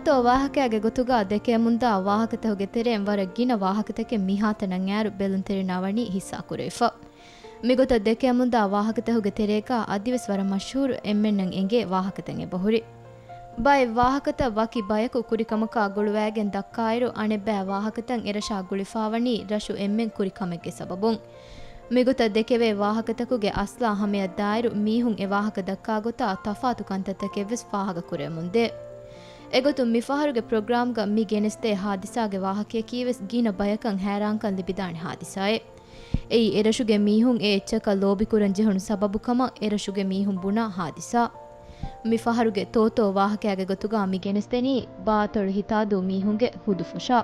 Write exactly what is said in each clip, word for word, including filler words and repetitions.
ތޯ ވާހަކައިގެ ގޮތުގަ ދެކެއަމުންދާ ވާހަކަތަކުގެ ތެރެއިން ވަރަށް ގިނަ ވާހަކަތަކެއް މިހާތަނަށް އައިރު ބެލުންތެރިންނާ ވަނީ ހިއްސާ ކުރެވިފަ. މިގޮތަށް ދެކެއަމުންދާ ވާހަކަތަކުގެ ތެރޭގަ އަދިވެސް ވަރަށް މަޝްހޫރު އެންމެންނަށް އެނގޭ ވާހަކަތައް އެބަހުރި. ބައެއް ވާހަކަތައް ވަކި ބަޔަކު ކުރިކަމަކާ ގުޅުވައިގެން ދައްކާއިރު، އަނެއްބައި ވާހަކަތައް އެރަށާ ގުޅިފާވަނީ ރަށު އެންމެން ކުރި ކަމެއްގެ ސަބަބުން. މިގޮތަށް ދެކެވޭ ވާހަކަތަކުގެ އަސްލާ ހަމަޔަށްދާއިރު، މީހުން އެ ވާހަކަ ދައްކާ ގޮތާ ތަފާތު ކަންތައްތަކެއްވެސް ފާހަގަ ކުރެވެމުންދޭ. އެގޮތުން މިފަހަރުގެ ޕްރޮގްރާމްގަ މި ގެނެސްދޭ ހާދިސާގެ ވާހަކަޔަކީވެސް ގިނަ ބަޔަކަށް ހައިރާންކަން ލިބިދާނެ ހާދިސާއެއް. އެއީ އެރަށުގެ މީހުން އެ އެއްޗަކަށް ލޯބިކުރަން ޖެހުނު ސަބަބު ކަމަށް އެރަށުގެ މީހުން ބުނާ ހާދިސާ. މި ފަހަރުގެ ތޯތޯ ވާހަކައިގެ ގޮތުގަ މި ގެނެސްދެނީ ބާތޮޅު ހިތާދޫ މީހުންގެ ހުދު ފޮށާ.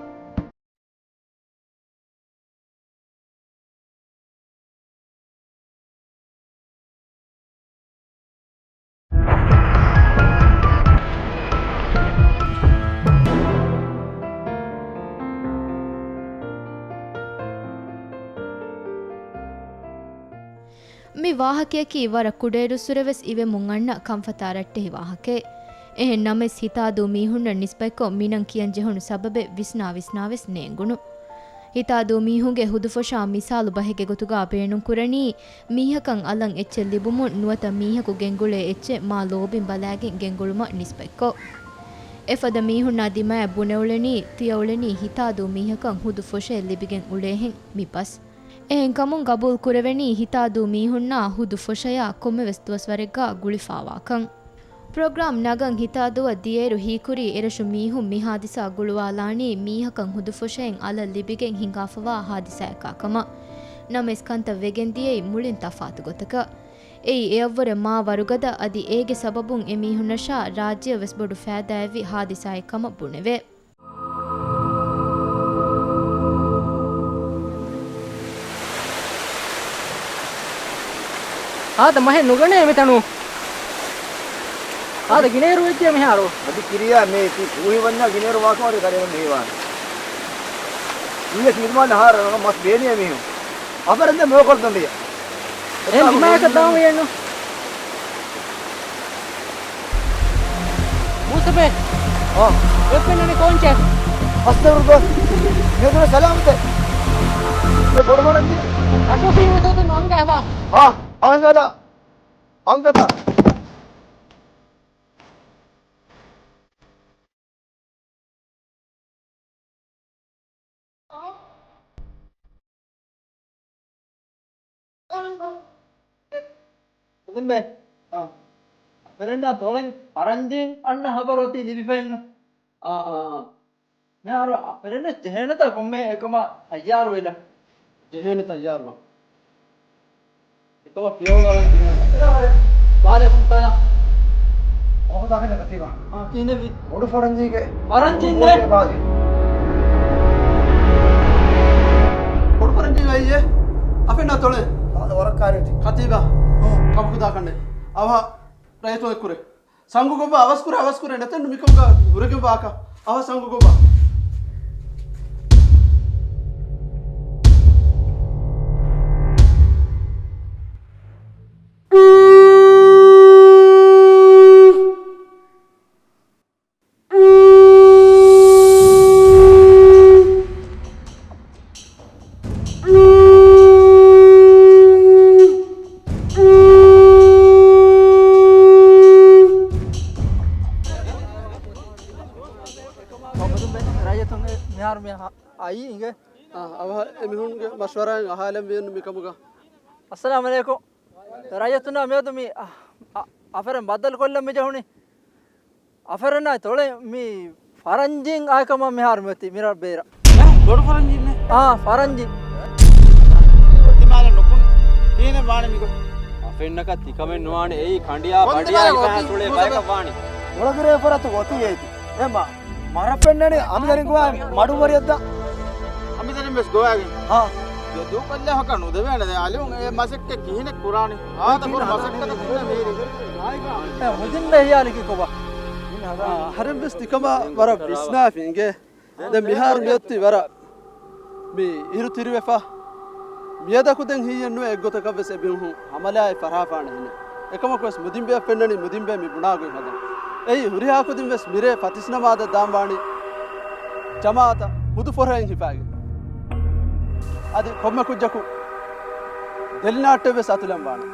މި ވާހަކަޔަކީ ވަރަށް ކުޑައިރުއްސުރެވެސް އިވެމުން އަންނަ ކަންފަތާ ރައްޓެހި ވާހަކައެއް. އެހެން ނަމަވެސް، ހިތާދޫ މީހުންނަށް ނިސްބަތްކޮށް މިނަން ކިޔަން ޖެހުނު ސަބަބެއް ވިސްނާ ވިސްނާވެސް ނޭނގުނު. ހިތާދޫ މީހުންގެ ހުދުފޮށާ މިސާލު ބަހެއްގެ ގޮތުގަ ބޭނުންކުރަނީ، މީހަކަށް އަލަށް އެއްޗެއް ލިބުމުން ނުވަތަ މީހަކު ގެންގުޅޭ އެއްޗެއް މާ ލޯބިން ބަލައިގެން ގެންގުޅުމަށް ނިސްބަތްކޮށް. އެފަދަ މީހުންނާ ދިމާއަށް ބުނެއުޅެނީ، ތިޔައުޅެނީ ހިތާދޫ މީހަކަށް ހުދު ފޮށައެއް ލިބިގެން އުޅޭހެން މި ބަސް. އެހެންކަމުން ގަބޫލު ކުރެވެނީ ހިތާދޫ މީހުންނާ ހުދު ފޮށަޔާ ކޮންމެވެސް ދުވަސްވަރެއްގަ ގުޅިފާވާކަން. ޕްރޮގްރާމް ނަގަން ހިތާދޫއަށް ދިޔައިރު ހީކުރީ އެރަށު މީހުން މި ހާދިސާ ގުޅުވާލާނީ މީހަކަށް ހުދު ފޮށައެއް އަލަށް ލިބިގެން ހިނގާފަވާ ހާދިސާއަކާ ކަމަށް. ނަމަވެސް ކަންތައް ވެގެން ދިޔައީ މުޅިން ތަފާތު ގޮތަކަށް. އެއީ އެއަށްވުރެ މާ ވަރުގަދަ އަދި އޭގެ ސަބަބުން އެމީހުންނަށާ ރާއްޖެއަށް ވެސް ބޮޑު ފައިދާއެއްވި ހާދިސާއެއް ކަމަށް ބުނެވޭ. އާދަ، މަހެއް ނުގަނޭ މިތަނު. އާދަ، ގިނައިރު ވެއްޖެ މިހާރު. އަދި ކިރިޔާ މޭ ތި ކޫހި ވަންޏާ ގިނައިރު ވާކަމަށް ކަރެވެން ހީވާނެ. އީވެސް މިދުމާލަ ހާރަ މަސް ބޭނިޔާ މީހުން. އަފަރެންދެ މޯކޮޅު ދޮނބިޔަ. އެހެން ދިމާޔަކަށް ދާން ވެޔެއްނު. މޫސަބޭ. އާ. އެ ފެންނަނީ ކޯންޗެއް؟ އަސްތަޣުފިރުއްލާ. މިއަދު ސަލާމަތެއް. މި ބޮޑު މަރަންޖި. އަސޫފީ މިސޫތު ނޯންގަ އެވާ. އާ. އަހަން ސަލާ. އަންފަތާ. ކުދިންބެ. އާ. އަފަރެންނާ ތޮޅެން ފަރަންޖީން އަންނަ ހަބަރު އޮތީ ލިބިފައެއްނު. އާ، އާ، އާ. މިހާރު އަފަރެންނަށް ޖެހޭނެތާ ކޮންމެ އެކަމަށް ތައްޔާރު ވެލަ. ޖެހޭނެ ތައްޔާރު. އެކަމަށް ފިޔަވަޅު އަޅަން ދިނުން. ވަޢަލައިކުމް ސަލާމް. އޮހޮ ދާކަން ކަތީބާ. އާ، ކިހިނެއްވީ؟ ބޮޑު ފަރަންޖީގެ. ފަރަންޖީން ދޭ؟ ބާގެ. ބޮޑު ފަރަންޖީ ވައްޔެ. އަފެންނާ ތޮޅެ. ވަރަށް ކާރިއޮތީ. ކަތީބާ. ކަމަކު ދާކަންނެ. އަވަހަށް ރައްޔިތުން އެއްކުރޭ. ސަނގު ގޮއްބާ އަވަސްކުރޭ، އަވަސްކުރޭ ނެތެއްނު މިކަމުގަ ހުރެގެން ވާކަށް. އަވަ ސަނގު ގޮއްބާ. ރައްޔިތުން މިހާރު މި އައީ އިނގޭ. އާ، އަވަހަށް އެމީހުންގެ މަޝްވަރާއިން އަހާލަން ވީނު މިކަމުގަ. އައްސަލާމް ޢަލައިކުމް. ރައްޔިތުންނާ މިއަދު މި، އަ، އަ، އަފަރެން ބައްދަލުކޮށްލަން މިޖެހުނީ. އަފަރެންނާ ތޮޅެ މި ފަރަންޖީން އާކަމަށް މިހާރު މިއޮތީ މިރަށް ބޭރަށް. އެ، ބޮޑު ފަރަންޖީންނޭ؟ އާ، ފަރަންޖީން. ދިމާލަށް ނުކުން. ކިހިނެއް ވާނެ މިގޮތް؟ އަފެންނަކަށް ތިކަމެއް ނުވާނެ. އެއީ ކަނޑިޔާ ބަޑިޔާ އިފަހާ ތުޅޭ ބަޔަކަށް ވާނީ. އޮޅަގެރޭ ފަރާތު އޮތީ އޭތި. އެ މަ-، މަރަށް ފެންނަނީ އަމިތަރިން ގޮވާ މަޑުން ވަރިޔަށްދާ. އަމިތަރިން ވެސް ގޮވާގެން. ހާ. ދޫކޮށްލާ ހަކަ ނުދެވޭނެ. ދެ އަލިވުން އެ މަސައްކަތް ކިހިނެއް ކުރާނީ؟ އާދަ ބޮޑު މަސައްކަތަކުން މޭރި. އެ މުދިން ބޭ ހިޔާލަކީ ކޮބާ؟ އަހަރެން ވެސް ތިކަމާ ވަރަށް ވިސްނާފި އިނގޭ. ދެން މިހާރު މިއޮތީ ވަރަށް މި އިރު ތިރިވެފަ. މިއަދަކު ދެން ހިއްޔެއް ނުވެ އެއްގޮތަކަށް ވެސް އެ ބިހުން ހަމަލާއެއް ފަށާފާނެ ހެނެއް. އެކަމަކު ވެސް މުދިންބެއަށް ފެންނަނީ މުދިންބޭ މި ބުނާ ގޮތް ހަދަން. އެއީ ހުރިހާ ކުދިން ވެސް މިރޭ ފަތިސް ނަމާދަށް ދާން ވާނީ ޖަމާއަތަށް ހުދު ފޮށައިން ހިފާގެން. އަދި ކޮންމެ ކުއްޖަކު ދެލިނާއްޓެއް ވެސް އަތުލަން ވާނެ.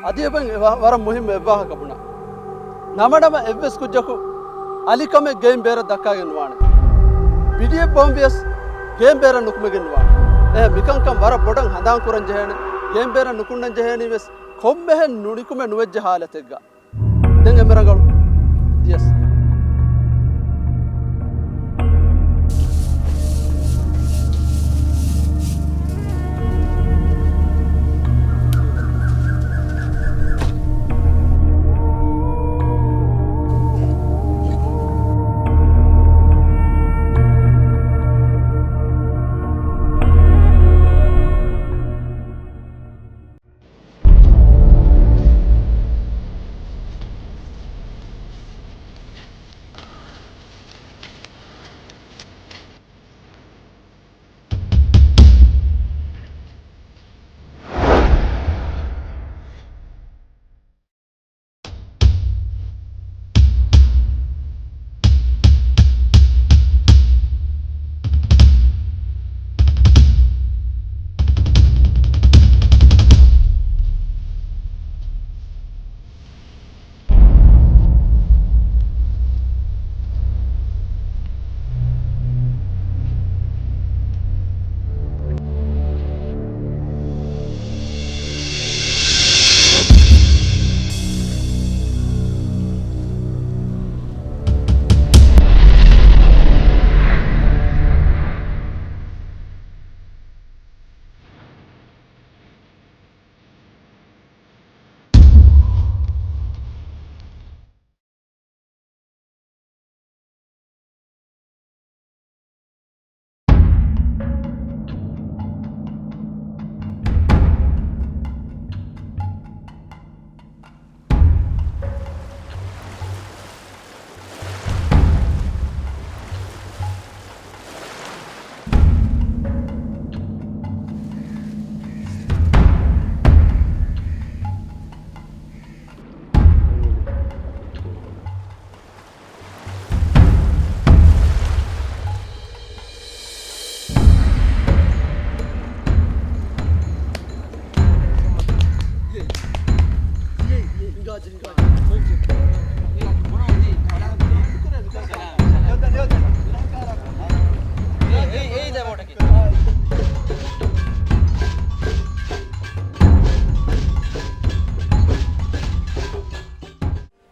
އަދި އެބަ ވަ-، ވަރަށް މުހިއްމު އެއްވާހަކަ ބުނާ. ނަމަނަމަ އެއްވެސް ކުއްޖަކު އަލިކަމެއް ގެއިން ބޭރަށް ދައްކާގެން ނުވާނެ. ބިޑިއެއް ބޮމްބިޔަސް ގެއިން ބޭރަށް ނުކުމެގެން ނުވާނެ. އެހެން މިކަންކަން ވަރަށް ބޮޑަށް ހަނދާން ކުރަން ޖެހޭނެ. ގެއިން ބޭރަށް ނުކުންނަން ޖެހޭނީ ވެސް ކޮންމެހެން ނުނިކުމެ ނުވެއްޖެ ހާލަތެއްގަ. ދެން އެންމެ ރަނގަޅު. ޔެސް.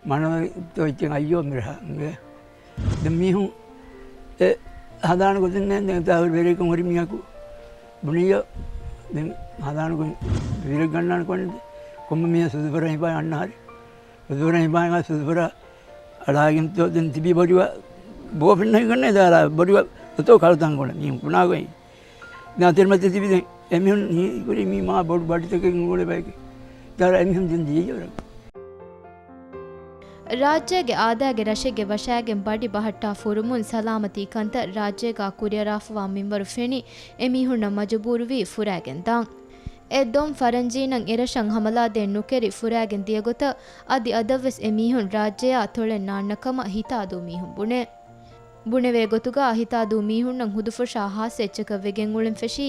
މަނަމަ ތޮއްޗެއް އައްޔޯ މިރަހަ އިނގޭ. ދެން މީހުން އެ ހަނދާން ގޮތެއް ނޭނގެ. ދެން ތާހިރު ވެރިއަކުން ހުރި މީހަކު ބުނިއްޔާ، ދެން ހަނދާން ގޮތް ވީރެއް ގަންނާނެ ކޮން ކޮންމެ މީހާ ސުދުފަރާ ހިފާ އަންނަ ހަރި. ސުދުފަރާ ހިފާ ސުދުފަރާ އަޅާގެން ތޯ ދެން ތިބީ ބޮޑުވަ ބޯ ފެންނަ ހިގަންނޭ ދާރާ ބޮޑުވަ އޮތޯ ކަޅުތަން ގޮނެ މީހުން ބުނާ ގޮތް. ދެން އަތިރިމަތި ތިބި ދެން އެމީހުން ހީކުރީ މީ މާ ބޮޑު ބަޑިތަކެއް އުޅޭ ބަޔަކީ. ދާރާ އެމީހުން ދެން ދިޔައީ ވަރަށް. ރާއްޖޭގެ އާދައިގެ ރަށެއްގެ ވަށާގެން ބަޑި ބަހައްޓާ ފުރުމުން ސަލާމަތީ ކަންތައް ރާއްޖޭގާ ކުރިއަރާފަވާ މިންވަރު ފެނި އެމީހުންނަށް މަޖުބޫރުވީ ފުރާގެން ދާން. އެ ދޮން ފަރަންޖީނަށް އެރަށަށް ހަމަލާދޭން ނުކެރި ފުރާގެން ދިޔަގޮތަށް އަދި އަދަށްވެސް އެމީހުން ރާއްޖެއާ ތޮޅެއް ނާންނަ ކަމަށް ހިތާދޫ މީހުން ބުނޭ. ބުނެވޭ ގޮތުގަ ހިތާދޫ މީހުންނަށް ހުދުފޮށާ ހާއްސަ އެއްޗަކަށް ވެގެން އުޅެން ފެށީ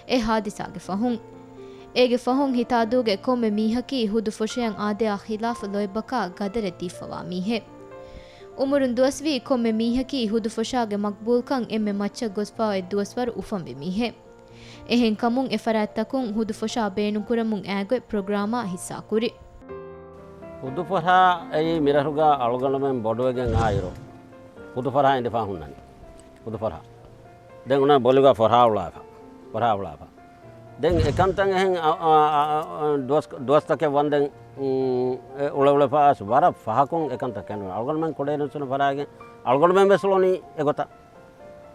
އެ ހާދިސާގެ ފަހުން. އޭގެ ފަހުން ހިތާދޫގެ ކޮންމެ މީހަކީ ހުދު ފޮށަޔަށް އާދަޔާ ޚިލާފަށް ލޯތްބަކާ ގަދަރެއް ދީފަވާ މީހެއް. އުމުރުން ދުވަސްވީ ކޮންމެ މީހަކީ ހުދު ފޮށާގެ މަގްބޫލްކަން އެންމެ މައްޗަށް ގޮސްފަ އޮތް ދުވަސްވަރު އުފަންވި މީހެއް. އެހެންކަމުން އެ ފަރާތްތަކުން ހުދު ފޮށާ ބޭނުންކުރަމުން އައިގޮތް ޕްރޮގްރާމާ ހިއްސާކުރި. ހުދު ފޮށާ އެއީ މިރަށުގަ އަޅުގަނޑުމެން ބޮޑުވެގެން އާއިރު ހުދު ފޮށާ އިނދެފާ ހުންނަނީ. ހުދު ފޮށާ. ދެން އޮންނަ ބޮލުގަ ފޮށާ އުޅާފަ. ފޮށާ އުޅާފަ. ދެން އެކަންތައް އެހެން އަ، އަ، އަ، ދުވަސް، ދުވަސްތަކެއް ވަންދެން، އު، އެ އުޅެ އުޅެފަ އަސް ވަރަށް ފަހަކުން އެކަންތައް ކެނޑުނު. އަޅުގަނޑުމެން ކުޑައިރުއްސުނު ފަރާގެން އަޅުގަނޑުމެން ވެސް އުޅުނީ އެގޮތަށް.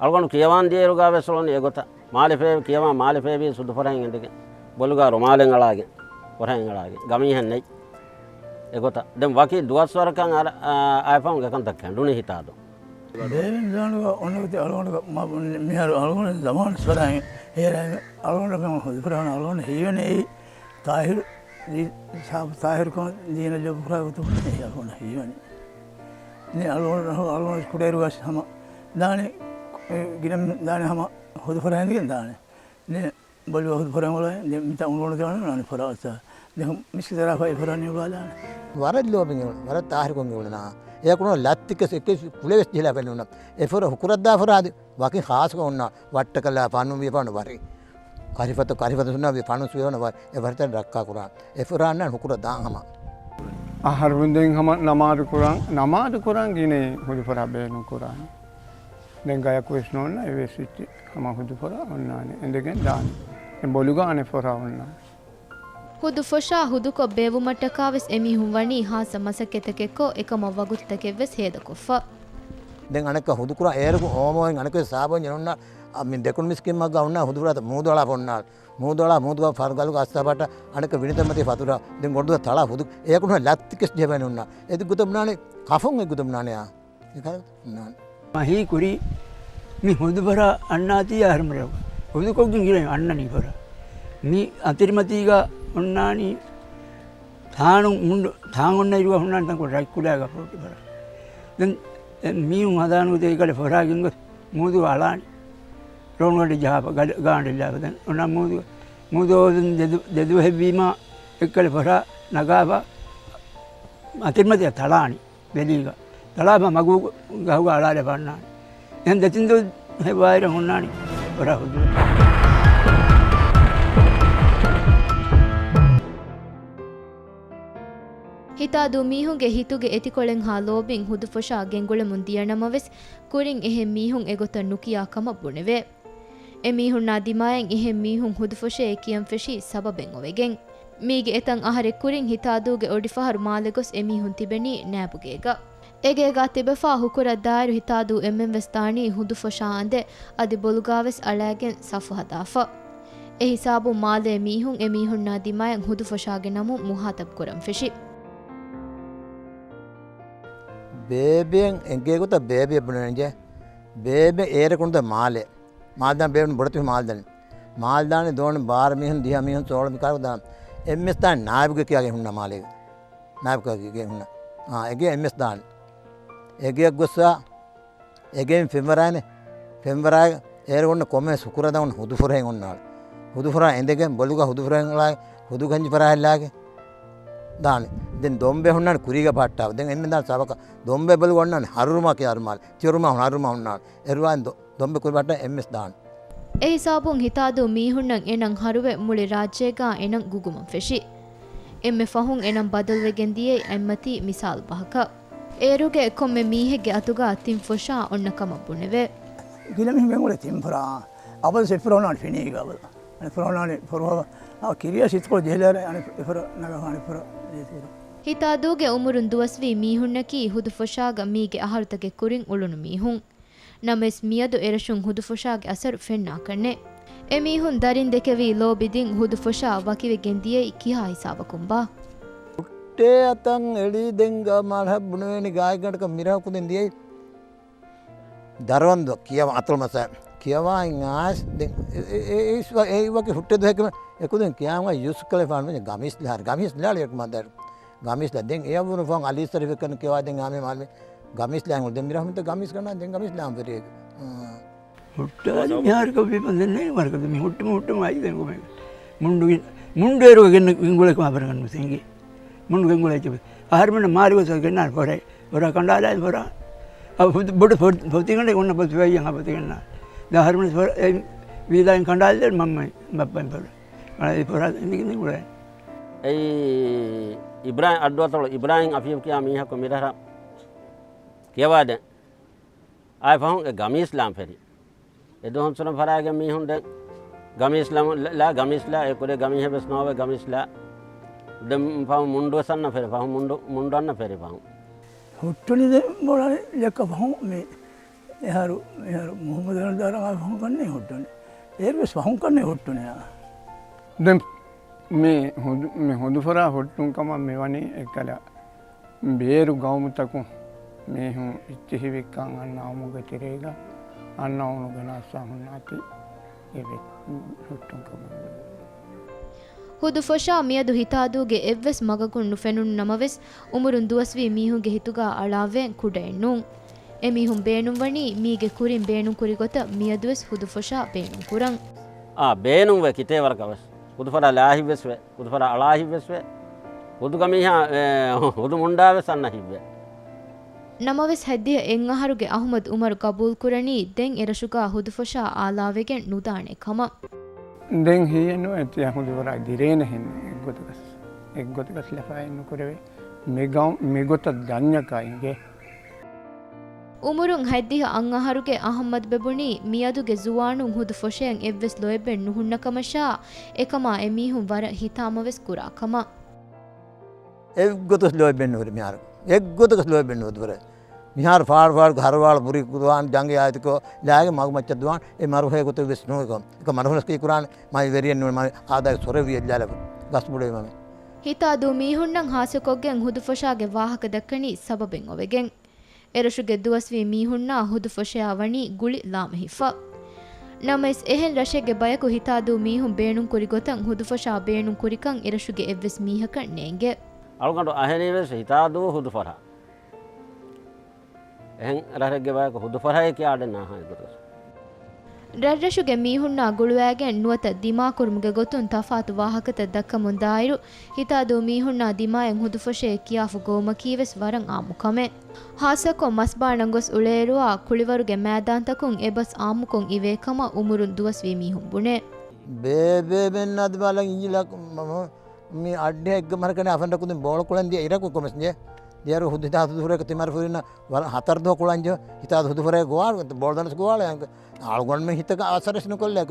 އަޅުގަނޑު ކިޔަވާން ދިޔައިރުގަ ވެސް އުޅުނީ އެގޮތަށް. މާލެ ފޭ، ކިޔަވާ މާލެ ފޭބީ ސުދު ފޮށައިން އެނދެގެން. ބޮލުގަ ރުމާލެއް އަޅާގެން، ފޮށައިން އަޅާގެން. ގަމީހެއް ނެތް. އެގޮތަށް. ދެން ވަކި ދުވަސްވަރަކަށް އަރަ، އާ، އައިފަހުން އެކަންތައް ކެނޑުނީ ހިތާދޫ. ބޭރުން ދާނުގަ އޮންނަ ގޮތެއް އަޅުގަނޑުގަ މަ، މިހާރު އަޅުގަނޑު ޒަމާނު ފަރާއިން ހޭރައިން އަޅުގަނޑު ފެން ހުދުފަރާން އަޅުގަނޑު ހީވަނީ އެއީ ތާހިރު ދީ، ސާ، ތާހިރު ކޮން ދީނަށް ޖޮބު ކުރާ ގޮތުން އެއީ އަޅުގަނޑު ހީވަނީ. ދެން އަޅުގަނޑު، އަޅުގަނޑު ކުޑައިރު ވެސް ހަމަ ދާނެ، އެ، ގިނަ ދާނެ ހަމަ ހުދު ފޮރާ އިނދެގެން ދާނެ. ދެން ބޮލުވާ ހުދު ފޮރާ އުޅޭ. ދެން މިތާ އުނގަން ދާނެ ނާނެ ފޮރާ އައްސާ. ދެން މިސްކިތަށް ދާފަ އެ ފޮރާ ނިއުޅާ ދާނެ. ވަރަށް ލޯބިން އެ އުޅެނީ، ވަރަށް ތާހިރުކޮށް އެ އުޅެނީ. އެ ކުޑަ ލައްތިކެސް އެކެސް ކުޅެވެސް ޖެހިލާފަ އެ އުޅެނީ. އެ ފޮރާ ހުކުރަށްދާ ފޮރާ އަދި ވަކި ޚާއްޞަކޮށް އޮންނާ ވައްޓަކަލާ ފަނުން ވިޔަފާނު ވަރި. ކަރިފަތު، ކަރިފަތު ސުންނާ ވި ފަނުން ސުވެވަނަ ވަ-، އެ ވަރިތަން ރައްކާ ކުރާ. އެ ފުރާންނާން ހުކުރަށް ދާން ހަމަ. އަހަރު ދެން ހަމަ ނަމާދު ކުރަން، ނަމާދު ކުރަން ގިނަ ހުދު ފޮރާ ބޭނުން ކުރާނެ. ދެން ގަޔަކު ވެސް ނޯންނާ އެވެސް އިއްޗި ހަމަ ހުދު ފޮރާ އޮންނާނެ. އެނދެގެން ދާނެ. ދެން ބޮލުގާ އަނެއް ފޮރާ އޮންނާނެ. ހުދު ފޮށާ ހުދުކޮށް ބޭއްވުމަށްޓަކާވެސް އެމީހުން ވަނީ ހާއްސަ މަސައްކަތެކެއްކޮށް އެކަމަށް ވަގުތުތަކެއްވެސް ހޭދަކޮށްފަ. ދެން އަނެއްކާ ހުދުކުރާ އޭރުގެ އޯމޯއިން އަނެއްކާ ސާބޯން އޮންނާ، އަ، މި ދެކުނު މިސްކިތްމަގާ އޮންނާ ހުދު ފޮށާ މޫދު އަޅާފަ އޮންނާ. މޫދު އަޅާ މޫދުގާ ފަރުގަލުގަ އައްސާފަ އަނެއްކާ ވިނިތައް މަތީ ފަތުރާ. ދެން ގޮނޑު ތަޅާ ހުދު. އެއަކުން ލައްތިކެސް ޖެހިފަ އޮންނާ. އެދި ގުދަމް ނާނެ ކަފުން އެ ގުދަމް ނާނެ އާ. އެކަލަ ނާން. މަހީ ކުރީ މި ހުދު ފޮށާ އަންނާތީ އަހަރުމެން ރަށު. ހުދުކޮށްގެން ގިނަ އަންނަނީ ފޮށާ. މި އަތިރިމަތީގަ އޮންނާނީ ތާނު މުންޑު، ތާން އޮންނަ އިރުވަ ހުންނާނީ ތަންކޮޅެއް ރަތްކުލައިގަ ފޮށި ފޮށާ. ދެން އެ މީހުން ހަދާނު ގޮތަށް އެކަލަ ފޮށާ ގެންގޮސް މޫދު އަޅާނީ. ރޯނުގަޑި ޖަހާފަ، ގަޑި، ގާނޑެއް ލާފަ ދެން އޮންނާ މޫދު، މޫދު އޮވެދެން ދެދު، ދެދުވަހެއްވީމާ އެއްކަލަ ފޮށާ ނަގާފަ އަތިރިމަތީގަ ތަޅާނީ. ވެލީގަ ތަޅާފަ މަގު ގަހުގަ އަޅާލަފަ އަންނާނެ. އެހެން ދެތިން ދުވަހެއް ވާއިރަށް ހުންނާނީ ފޮށާ ހުދު. ހިތާދޫ މީހުންގެ ހިތުގެ އެތިކޮޅެއްހާ ލޯބިން ހުދު ފޮށާ ގެންގުޅެމުން ދިޔަނަމަވެސް، ކުރިން އެހެން މީހުން އެގޮތަށް ނުކިޔާ ކަމަށް ބުނެވޭ. އެމީހުންނާ ދިމާއިން އެހެން މީހުން ހުދު ފޮށޭ ކިޔަން ފެށީ ސަބަބެއް އޮވެގެން. މީގެ އެތައް އަހަރެއް ކުރިން ހިތާދޫގެ އޮޑިފަހަރު މާލެ ގޮސް އެމީހުން ތިބެނީ ނާބުގޭގަ. އެގޭގާ ތިބެފާ ހުކުރަށް ދާއިރު ހިތާދޫ އެންމެން ވެސް ދާނީ ހުދު ފޮށާ އަނދެއް އަދި ބޮލުގާވެސް އަޅައިގެން ސަފު ހަދާފަ. އެ ހިސާބުން މާލޭ މީހުން އެމީހުންނާ ދިމާއަށް ހުދު ފޮށާގެ ނަމުން މުހާތަބް ކުރަން ފެށި. ބޭބެއަށް އެނގޭ ގޮތަށް ބޭބެ ބުނެންޖެ. ބޭބެ އޭރަކުން ދެ މާލެ. މާލެ ދާން ބޭބެ ބޮޑެތި މާލެ ދާން. މާލެ ދާން ދޯނި ބާރަ މީހުން ދިހަ މީހުން ސޯޅަ މިކާރު ދާން. އެންމެސް ދާން ނާއިބުގެ ކިޔާގެ ހުންނަ މާލޭގެ. ނާއިބުގެ ހުންނަ. އާ، އެގޭ އެންމެސް ދާން. އެގޭ ގޮއްސާ އެގެއިން ފެންވަރާނެ، ފެންވަރާ އޭރު އޮންނަ ކޮންމެސް ހުކުރަދަ އޮން ހުދު ފޮށައި އޮންނާނެ. ހުދު ފޮށާ އެނދެގެން ބޮލުގަ ހުދު ފޮށައި އަޅާ ހުދު ގަންޖި ފަރާހެއްލާގެ ދާނެ. ދެން ދޮންބެ ހުންނާނެ ކުރީގަ ބަހައްޓާ. ދެން އެންމެ ދާން ސަބަކަ ދޮންބެ ބޮލުގަ އޮންނާނެ ހަރުރުމާ ކިޔާ ހަރުމާލެ. ތިޔަރުމާ ހުން ހަރުރުމާ ހުންނާނެ. އެރުވާން ދޮ، ދޮންބެ ކުރި ބަހައްޓާ އެންމެސް ދާނެ. އެ ހިސާބުން ހިތާދޫ މީހުންނަށް އެނަން ހަރުވެ މުޅި ރާއްޖޭގާ އެނަން ގުގުމަށް ފެށި. އެންމެ ފަހުން އެނަން ބަދަލުވެގެން ދިޔައީ އެއްމަތީ މިސާލު ބަހަކަށް. އޭރުގެ ކޮންމެ މީހެއްގެ އަތުގާ ތިން ފޮށާ އޮންނަ ކަމަށް ބުނެވޭ. ގިނަ މީހުން ގެންގުޅޭ ތިން ފޮށާ. އަބަދު އެއް ފޮށާ އޮންނާނެ ފެނީގަ އަބަދު. އަނެއް ފޮށާ އޮންނާނެ ފޮށާ އާ ކިރިޔާ ސިތުކޮޅު ޖެހިލާރެ އަނެއް އެއް ފޮށާ ނަގާފަ އަނެއް ފޮށާ ޖެހިފަ. ހިތާދޫގެ އުމުރުން ދުވަސްވީ މީހުންނަކީ ހުދު ފޮށާގަ މީގެ އަހަރުތަކެއް ކުރިން އުޅުނު މީހުން. ނަމަވެސް މިއަދު އެރަށުން ހުދު ފޮށާގެ އަސަރު ފެންނާކަށްނެއް. އެމީހުން ދަރިން ދެކެވީ ލޯބިދިން ހުދު ފޮށާ ވަކިވެގެން ދިޔައީ ކިހާ ހިސާބަކުންބާ؟ ހުއްޓޭ އަތަށް އެޅީ ދެން ގާ މާޅަށް ބުނެވޭނެ ގާތްގަނޑަކަށް މިރަހަކު ދެން ދިޔައީ. ދަރުވަންދު ކިޔަވާ އަތޮޅު މަސައް ކިޔަވާ އިން އާސް ދެން އެ، އެ، އެ، އެ، އެ، އެ، އެ ވަކި ހުއްޓޭ ދުވަހެއް އެކުދިން ކިޔާމަ ޔޫސް ކަލޭ ފާނު ގަމީސް ލާ، ގަމީސް ލާ އެކު މަދަރު. ގަމީސް ލާ ދެން އެ އަވުރު ފޯން އަލީ ސަރިފެއް ކަން ކިޔަވާ ދެން އާމެ މާލެ ގަމީސް ލާ އެނގު ދެން މިރަހުމިތަ ގަމީސް ގަނާ ދެން ގަމީސް ލާ ވެރި. ހުއްޓާލި މިހާރު ކޮށް ވީ ބަންދެން ނޭ ވަރަކަށް މި ހުއްޓުމު ހުއްޓުމު އައި ދެން ގޮމެ. މުންޑު ގިން، މުންޑު އޭރުގަ ގެންނަ ގެންގުޅެކު މާ ބަރަކަށް ނުސިނގި. މުންޑު ގެންގުޅެ އެއްޗެއް. އަހަރުމެން މާރި ގޮސް ގެންނާނެ ފޮރައި. ފޮރަ ކަނޑާލާ ފޮރަ. އަ، ފޮ، ބޮޑު ފޮ، ފޮތިގަނޑެއް އޮންނަ ބޮސް ވެއްޔަން އަ ފޮތިގަންނާ. ދާ އަހަރުމެން ފޮރަ، އެ، ވީލާއިން ކަނޑާލި ދެން މަންމައި ބައްޕައިން ފޮރަ. އަ، އެ ފޮރަ އެނދިގެން ގުޅެ. އެއީ އިބްރާހިމް އައްޑުއަތޮޅު އިބްރާހިމް އަފީފް ކިޔާ މީހަކު މިރަހަ ކިޔަވާދެން. އާއި ފަހުން އެ ގަމީސް ލާން ފެރި. އެ ދުވަހުން ސުނަ ފަރާގެ މީހުން ދެން ގަމީސް ލަމު، ލާ، ގަމީސް ލާ، އެ ކުރެ ގަމީހެއް ވެސް ނޯވެ ގަމީސް ލާ. ދެން ފަހު މުންޑު ވެސް އަންނަ ފެރި، ފަހު މުންޑު، މުންޑު އަންނަ ފެރި ފަހު. ހުއްޓުނި ދެން ބޮޅަނި ލެއްކަ ފަހު މި އެހާރު، މިހާރު މުހައްމަދު ދަރަމާ ފަހު ކަންނެ ހުއްޓުނި. އޭރު ވެސް ފަހު ކަންނެ ހުއްޓުނި. ދެން މި ހުދު، މި ހުދު ފޮރާ ހުއްޓުން ކަމަށް މި ވަނީ އެއްކަލަ ބޭރު ގައުމުތަކުން މީހުން އިއްޗެހިވިކަން އަންނަ އުމުގެ ތެރޭގަ އަންނަ އުނު ގެނައްސާ ހުންނާތީ އެ ވެ-، ހުއްޓުން ކަމަށް. ހުދުފޮށާ މިއަދު ހިތާދޫގެ އެއްވެސް މަގަކުން ނުފެނުނު ނަމަވެސް، އުމުރުން ދުވަސްވީ މީހުންގެ ހިތުގަ އަޅާވޭން ކުޑައެއް ނޫން. އެމީހުން ބޭނުންވަނީ މީގެ ކުރިން ބޭނުންކުރި ގޮތަށް މިއަދުވެސް ހުދުފޮށާ ބޭނުންކުރަން. އާ، ބޭނުންވޭ ކިތޭވަރަކަށް ވެސް. ހުދުފަށާ ލާހިތްވެސް ވޭ. ހުދުފަށާ އަޅާހިތްވެސް ވޭ. ހުދުގަ މީހާ، އެ، ހުދު މުންޑާވެސް އަންނަ ހިތްވޭ. ނަމަވެސް ހަތްދިހަ އެއް އަހަރުގެ އަހުމަދު އުމަރު ގަބޫލުކުރަނީ ދެން އެރަށުގަ ހުދުފޮށާ އާލާވެގެން ނުދާނެ ކަމަށް. ދެން ހިޔެއްނުވޭ ތިޔަ ހުދުފަށާ ދިރޭނެހެން އެއްގޮތަކަސް، އެއްގޮތަކަސް ލަފާއެއް ނުކުރެވޭ. މިގަ-، މިގޮތަށް ދަންޏަކާ އިނގޭ. އުމުރުން ހަތްދިހަ އަށް އަހަރުގެ އަހައްމަދުބެ ބުނީ، މިއަދުގެ ޒުވާނުން ހުދު ފޮށެއަށް އެއްވެސް ލޯތްބެއް ނުހުންނަ ކަމަށާ، އެކަމާ އެމީހުން ވަރަށް ހިތާމަވެސް ކުރާ ކަމަށް. އެއްގޮތަސް ލޯތްބެއް ނުހުރި މިހާރު. އެއްގޮތަކަސް ލޯތްބެއް ނުހުރި. މިހާރު ފާޅު ފާޅުގެ ހަރުވާޅު ބުރި ކުރާން ޖަނގެ އާއިތިކޮށް، ލާގެ މަގު މައްޗަށް ދުވާން އެ މަރުހޭ ގޮތެއް ވެސް ނޫން. އެކަމަ މަރުހުނަސް ކީ ކުރާނެ މައި ވެރިޔެއް ނޫން، މައި އާދައިގެ ސޮރެއް ވިޔައްލާލަ ގަސް ބުޑެވި މަމެ. ހިތާދޫ މީހުންނަށް ހާއްސަކޮށްގެން ހުދުފޮށާގެ ވާހަކަ ދައްކަނީ ސަބަބެއް އޮވެގެން. އެރަށުގެ ދުވަސްވީ މީހުންނާ ހުދުފޮށެއާ ވަނީ ގުޅި ލާމެހިފަ. ނަމަވެސް އެހެން ރަށެއްގެ ބަޔަކު ހިތާދޫ މީހުން ބޭނުންކުރި ގޮތަށް ހުދުފޮށާ ބޭނުން ކުރިކަން އެރަށުގެ އެއްވެސް މީހަކަށް ނޭނގެ. އަޅުގަނޑު އަހެނީވެސް ހިތާދޫ ހުދުފަށާ. އެހެން ރަށެއްގެ ބަޔަކު ހުދުފަށޭ ކިޔާ އަޑެއް ނާހާ އެގޮތަށް. ރަށްރަށުގެ މީހުންނާ ގުޅުވައިގެން ނުވަތަ ދިމާކުރުމުގެ ގޮތުން ތަފާތު ވާހަކަތައް ދައްކަމުން ދާއިރު، ހިތާދޫ މީހުންނާ ދިމާއަށް ހުދުފޮށޭ ކިޔާފަ ގޮވުމަކީވެސް ވަރަށް އާއްމު ކަމެއް. ހާއްސަކޮށް މަސްބާނަން ގޮސް އުޅޭއިރުއާ ކުޅިވަރުގެ މައިދާންތަކުން އެބަސް އާއްމުކޮށް އިވޭ ކަމަށް އުމުރުން ދުވަސްވީ މީހުން ބުނޭ. ބޭބޭ ބެންނާ ދިމާލަށް އިނގިލަ މަ-، މަ-، މި އައްޑިހަ އެއްގަ މަރަކަނެ އަފަންޑަ ކުދިން ބޯޅަ ކުޅަން ދިޔަ އިރަކު ކޮމެސް ދިޔަ. ދިޔަރު ހުދު ހިތާ ހުދުފަށޭ ތިމަރު ފުރިންނަ ވަރަށް ހަތަރު ދުވަ ކުޅަންޖެ ހިތާ ހުދުފަށޭ ގޮވާ ބޯޅަ ދަނޑަސް ގޮވާޅެ. އަޅުގަނޑުމެން ހިތަކަށް އަސަރެސް ނުކޮށްލޭ.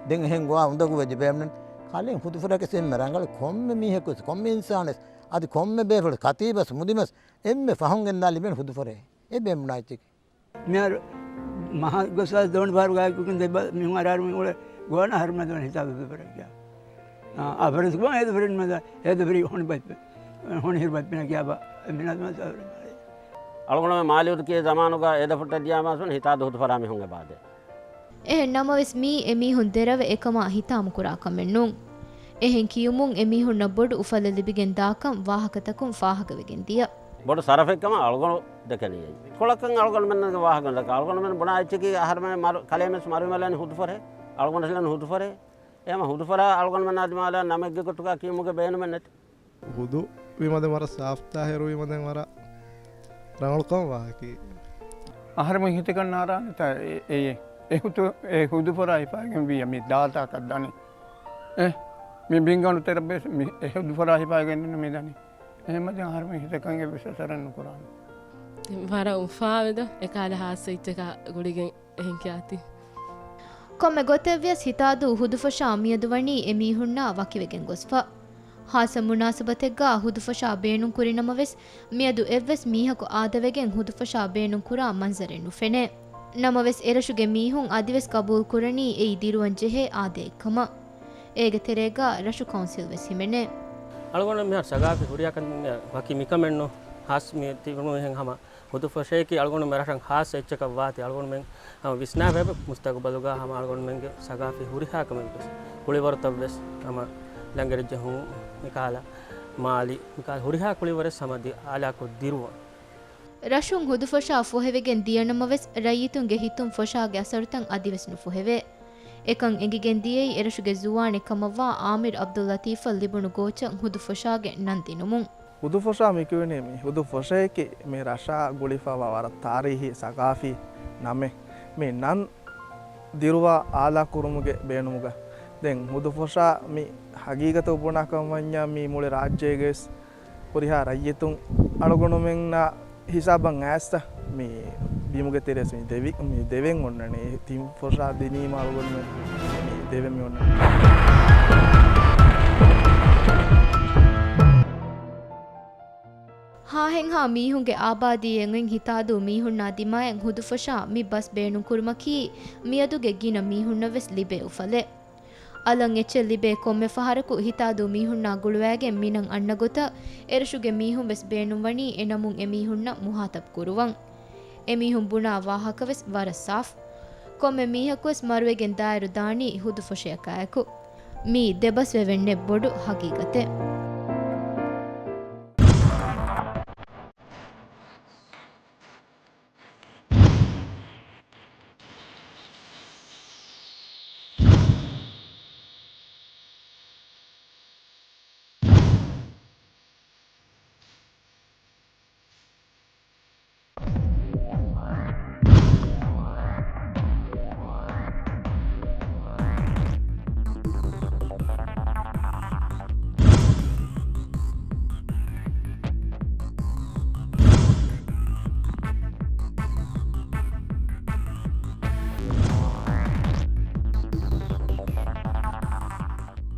ދެން އެހެން ގޮވާ އުނދަގޫ ވެއްޖެ ބޭމްނެން. ކަލޭ ހުދުފަށޭ ސެމް ރަނގަޅު ކޮންމެ މީހަކު ވެސް، ކޮންމެ އިންސާނެސް، އަދި ކޮންމެ ބޭފުޅެ ކަތީބަސް މުދިމަސް އެންމެ ފަހުން ގެންދާ ލިބެން ހުދުފަށޭ. އެ ބޭމްނާއްޗެކޭ. މިހާރު މަހާ ގޮސް ދޯނި ފަހަރު ގާތްކޮށްގެން ދެބަ މީހުން އަރާރުމި އުޅެ ގޮވާނަ އަހަރުމެން ދޯނި ހިސާބެއް ބެބަރަކިޔާ. އާ، އަބަރަސް ގޮވާ އޭދަ ފެރެން މަދާ، އޭދަ ފެރި ހޮނި ބައްޕެ. ހޮނި ހިރު ބައްޕެނަކިޔާ ބާ، އެ މިނާ ދުމާ ސާވަރެ މާލެ. އަޅުގަނޑުމެން މާލި އުދުކޭ ޒަމާނުގަ އޭދަ ފުއްޓަށް ދިޔާ މާސްވަން ހިތާދޫ ހުދުފަށާ މީހުން އެބާދޭ. އެހެން ނަމަވެސް މީ އެމީހުން ދެރަވެ އެކަމާ ހިތާމަކުރާ ކަމެއް ނޫން. އެހެން ކިޔުމުން އެމީހުންނަށް ބޮޑު އުފަލެއް ލިބިގެން ދާކަން ވާހަކަތަކުން ފާހަގަވެގެން ދިޔަ. ބޮޑު ސަރަފެއްކަމަށް އަޅުގަނޑު ދެކެނީ. ކޮޅަކަށް އަޅުގަނޑުމެންގެ ވާހަކަ ދައްކާ. އަޅުގަނޑުމެން ބުނާ އެއްޗަކީ އަހަރުމެން މަރު، ކަލޭމެސް މަރުވިމަލަން ހުދުފަށޭ. އަޅުގަނޑު ހިލަން ހުދުފަށޭ. އެހެމަ ހުދުފަށާ އަޅުގަނޑުމެންނާ ދިމާލަށް ނަމެއްގެ ގޮތުގަ ކިޔުމުގެ ބޭނުމެއް ނެތި. ހުދު ވީމަދެން ވަރަށް ސާފްތާ ހެރުވީމަދެން ވަރަށް ރަނގަޅުކަމަށް ވާހަކައި. އަހަރެމެން ހިތަކަށް ނާރާނެތާ އެ، އެ، އެ ހުދު، އެ ހުދުފަށާ ހިފާގެން ވިޔަ މި ދާތާކަށް ދަނީ. އެ، މި ބިންގަނޑު ތެރަށް ބެސް މި އެ ހުދުފަށާ ހިފާގެން މި ދަނީ. އެހެމަދެން އަހަރެމެން ހިތަކަށް އެއްވެސް އަސަރެއް ނުކުރާނެ. ވަރަށް އުފާވެދޯ އެކާލަ ހާއްސަ އެއްޗަކާ ގުޅިގެން އެހެން ކިޔާތީ. ކޮންމެ ގޮތެއްވިޔަސް ހިތާދޫ ހުދުފަށާ މިއަދު ވަނީ އެމީހުންނާ ވަކިވެގެން ގޮސްފަ. ހާއްސަ މުނާސަބަތެއްގަ ހުދުފަށާ ބޭނުން ކުރި ނަމަވެސް، މިއަދު އެއްވެސް މީހަކު އާދަވެގެން ހުދުފަށާ ބޭނުން ކުރާ މަންޒަރެއް ނުފެނޭ. ނަމަވެސް އެރަށުގެ މީހުން އަދިވެސް ގަބޫލު ކުރަނީ އެއީ ދިރުވަން ޖެހޭ އާދައެއް ކަމަށް. އޭގެ ތެރޭގަ ރަށު ކައުންސިލް ވެސް ހިމެނޭ. އަޅުގަނޑު މިހާރު ސަގާފީ ހުރިހާ ކަން ވަކި މިކަމެއްނު ހާސް މި ތިބުނު އެހެން ހަމަ ހުދު ފޮށެއަކީ އަޅުގަނޑު މި ރަށަށް ހާއްސަ އެއްޗަކަށް ވާތީ. އަޅުގަނޑުމެން ހަމަ ވިސްނާފައިބަ މުސްތަގުބަލުގަ ހަމަ އަޅުގަނޑުމެންގެ ސަގާފީ ހުރިހާ ކަމެއް ވެސް ކުޅިވަރުތައް ވެސް ހަމަ ލަނގަރި ޖެހުން މިކަހަލަ މާލި މިކަހަލަ ހުރިހާ ކުޅިވަރެއް ހަމަ ދި އާލާކޮށް ދިރުވަން. ރަށުން ހުދު ފޮށާ ފޮހެވިގެން ދިޔަނަމަވެސް، ރައްޔިތުންގެ ހިތުން ފޮށާގެ އަސަރުތައް އަދިވެސް ނުފޮހެވޭ. އެކަން އެނގިގެން ދިޔައީ އެރަށުގެ ޒުވާނެއް ކަމަށްވާ އާމިރު އަބްދުއްލަތީފަށް ލިބުނު ގޯޗަށް ހުދު ފޮށާގެ ނަން ދިނުމުން. ހުދު ފޮށާ މިކިޔުނީ މި ހުދު ފޮށެއަކީ މި ރަށާ ގުޅިފަވާ ވަރަށް ތާރީހީ ސަގާފީ ނަމެއް. މި ނަން ދިރުވާ އާލާ ކުރުމުގެ ބޭނުމުގަ ދެން ހުދު ފޮށާ މި ހަގީގަތަށް ބުނާކަމަށް ވަންޏާ މީ މުޅި ރާއްޖޭގެ ވެސް ހުރިހާ ރައްޔިތުން އަޅުގަނޑުމެންނާ ހިސާބަށް އައިސްތަ މި ބިމުގެ ތެރޭސް މި ދެވި، މި ދެވެން އޮންނަނީ. ތިން ފޮށާ ދިނީމަ އަޅުގަނޑުމެން މި ދެވެން މި އޮންނަނީ. ހާހެންހާ މީހުންގެ އާބާދީއެއް އޮތް ހިތާދޫ މީހުންނާ ދިމާއަށް ހުދު ފޮށާ މި ބަސް ބޭނުން ކުރުމަކީ މިއަދުގެ ގިނަ މީހުންނަށް ވެސް ލިބޭ އުފަލެއް. އަލަށް އެއްޗެއް ލިބޭ ކޮންމެ ފަހަރަކު ހިތާދޫ މީހުންނާ ގުޅުވައިގެން މިނަން އަންނަ ގޮތަށް އެރަށުގެ މީހުން ވެސް ބޭނުންވަނީ އެ ނަމުން އެ މީހުންނަށް މުހާތަބް ކުރުވަން. އެ މީހުން ބުނާ ވާހަކަ ވެސް ވަރަށް ސާފް. ކޮންމެ މީހަކު ވެސް މަރުވެގެން ދާއިރު ދާނީ ހުދު ފޮށެއަކާއެކު. މީ ދެބަސްވެވެންނެއް ބޮޑު ހަގީގަތެއް.